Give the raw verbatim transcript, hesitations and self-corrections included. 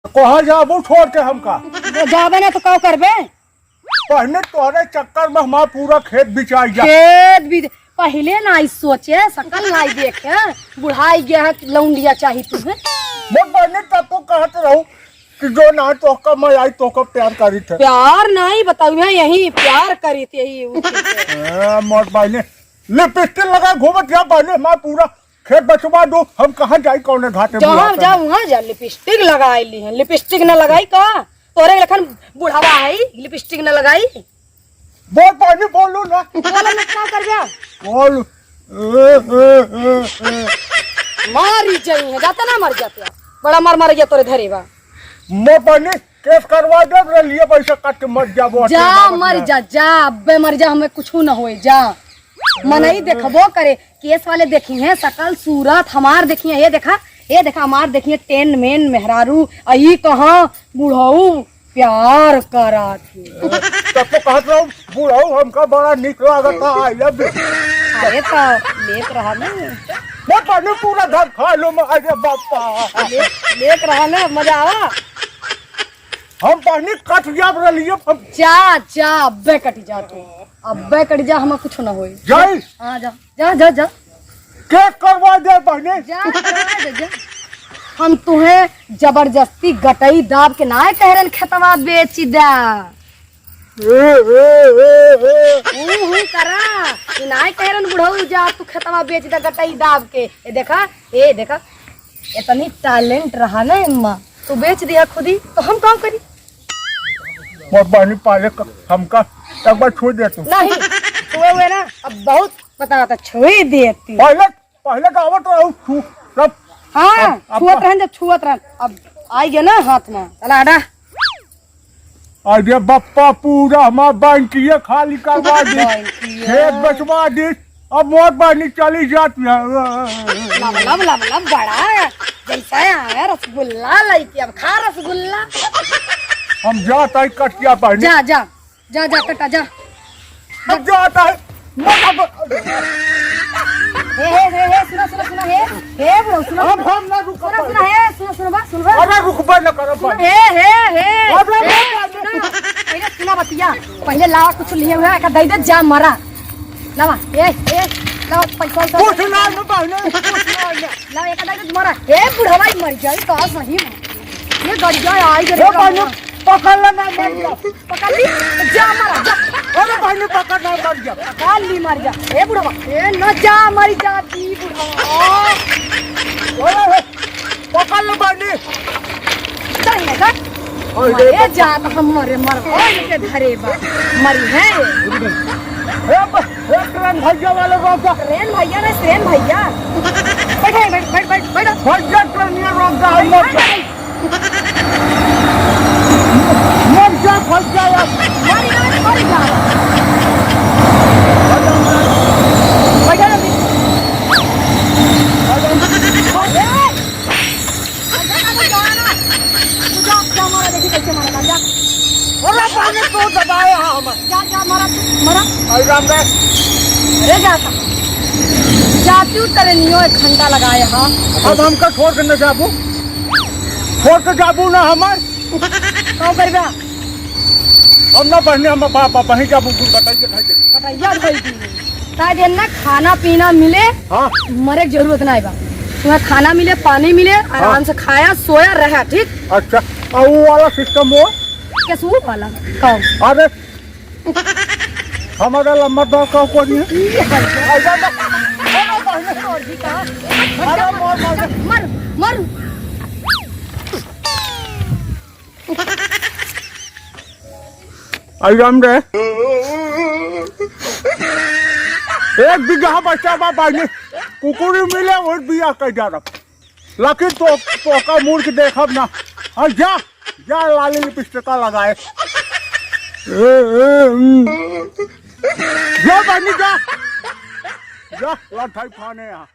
कहाँ जाबू छोड़ के हमका? जाबे ना तो का करबे? पहले तोहरे चक्कर में हमार पूरा खेत बिचाई जा। खेत बिच-, पहिले नाई सोचे, सकल नाई देखे, बुढ़ाई गया है, लौंडिया चाही तुहे। मोर बहनी तब तो कहत रहू कि जो ना तोहका मैं आई तोहका प्यार करी थे। प्यार नाई बताऊ है, यही प्यार करी थे, यही उठी थे। हाँ, मोर बहनी लिपस्टिक लगा घूमत या बहनी हमार पूरा खेत बचवा दो, हम कहाँ जाई कौने घाटे जहाँ बुलाते जा हैं। वहाँ जा, लिपस्टिक लगाई ली है, लिपस्टिक न लगाई का? तोरे लेखन बुढ़ावा है, लिपस्टिक न लगाई। बोल पानी बोलू ना। बोल ना, का कर गया? बोल। ए, ए, ए, ए। मारी जाई है, जाता ना मर जाते। बड़ा मर मर गया तोरे धरे बा। मोर पानी केस करवा दे, रे लिए पैसा काट के मर जा, वो जा, आशीर्वाद मर दिया। जा, जा, अब्बे मर जा, हमें कुछ ना होए, जा। मनई देखबो करे, केस वाले देखी हैं, सकल सूरत हमार देखी हैं, ये देखा, ये देखा, हमार देखी हैं, टेन मेन मेहरारू, आ ई कहाँ बुढ़ऊ प्यार करा थे। तब तो कहत रहू, बुढ़ऊ हमका बड़ा निक लागत है, I love you। अरे तो लेत रहा ना। वो पानी पूरा घर खा लो, मैं, अरे बापा। ले, लेत रहा ना, मजा आवा। हम पानी कट जाब रलिए, हम जा, जा, अब्बे कट जा तू। अब्बे कट जा, हमें कुछ ना होई। जाई? हाँ, जा, जा, जा, जा। केस करवा दे पहले। जा, जा, जा, जा। हम तुहे जबरदस्ती गटई दाब के नाय कहरन खेतवा बेच दा। ए, ए, ए, ए। हूँ, हूँ करा। कि नाय कहरन बुढ़ऊ जा, तू खेतवा बेच दा गटई दाब के। ए देखा, ए देखा। इतनी talent रहा ना अम्मा, तू बेच दिया खुदी, तो हम का करी? मोर बहनी पाले क-, हमका एक बार छुई दे तू। नहीं, छुए हुए ना, अब बहुत पता था, छुई देती। पहले, पहले गावत रहू, छू, सब। हाँ, अब, अब छुअत रहन, जब छुअत रहन, अब आई गया ना हाथ में, चला हटा। अरे बप्पा, पूरा हमार बैंकिया खाली करवा दी, बैंकिया। खेत बेचवा दी, अब मोर बहनी चली जात है। लब, लब, लब, लब, बड़ा है। जैसा है रसगुल्ला, लइके अब खा रसगुल्ला। हम जात है कटिया बहनी। जा, जा, जा, जा, कटा, जा। हम जात है। मत अब। हे, हे, हे, हे, सुना, सुना, सुना, हे, हे, बुढ़ऊ, सुना, अब सुना। हम ना रुकब। सुना, सुना, हे, सुना, सुना, बा, सुना, बा। अरे, रुकबे न करब, सुना, बा। हे, हे, हे, अब ना हे, रुकब। सुना, पहले सुना बतिया, पहले लावा कुछ लिए हुआ, एका दे दे, जा मरा। लावा, ए, ए, लावा, पैसा, वैसा। कुछ ना, न बहने, कुछ ना, न। लावा, एका दे दे, मरा। ए, बुढ़वा ही मर जाई, तो सही में। ये गड़िया आई, ए, गड़िया। बहने, पकड़ ले, ना मर जा। पकड़ ली, जा मरा, जा। अरे बहनी, पकड़ ना, मर जा। पकड़ ली, मर जा। ए बुढ़वा, ए न जा, मर जा, दी बुढ़वा। अरे, पकड़ लो बहनी। चल ले, चल। अरे मरे बप्पा। जा, तो हम मरे, मर, ओए के धरे बा। मरी है। ए ब-, ए ट्रेन भैया वाले रोक दे। ट्रेन भैया रे, ट्रेन भैया। बैठ, बैठ, बैठ, बैठ, बैठ। भैया ट्रेन ये रोक दे, हम मर जा। मर जा, फंस जा यार। मर जा, मर जा। बैठा ना। ए! बैठा ना, बैठा ना। तू जा, जा, मारा, देखी कैसे मारा, जा। अरे, पानी तो दबाए हाँ हम। जा, जा, मारा, मारा। अरे राम रे। अरे जाता। जाती हूँ, तेरे नियो एक घंटा लगाए हाँ। अब हमका छोड़ के न जाबू। छोड़ के जाबू ना हमार। का करबा? हम ना बहने, हम बा-, बा-, बही जाबू, तू बताइए, खाई दे। बताइए, भाई जी। का दिन ना खाना पीना मिले, हाँ। मरे के जरूरत ना बा। तुम्हें खाना मिले, पानी मिले, आराम हाँ। से खाया, सोया, रहा, ठीक? अच्छा, और वो वाला सिस्टम वो? कैसे वो वाला? कौन? अरे, हमारा लंबा दौर का कोई नहीं है। ई है। अरे, अरे, बहने। और जी कहा? अरे, मर, मर, मर। मर, मर। आई राम रे। एक बीघा बचा बा बानी। कुकुरी मिले और बिया कर जा रहा। लेकिन तो, तोका मुड़ के देखब ना। हाँ, जा, जा लाली लिपस्टिक लगाए। ए, ए, हम्म। जा बानी जा। जा, लठाई खाने यहाँ।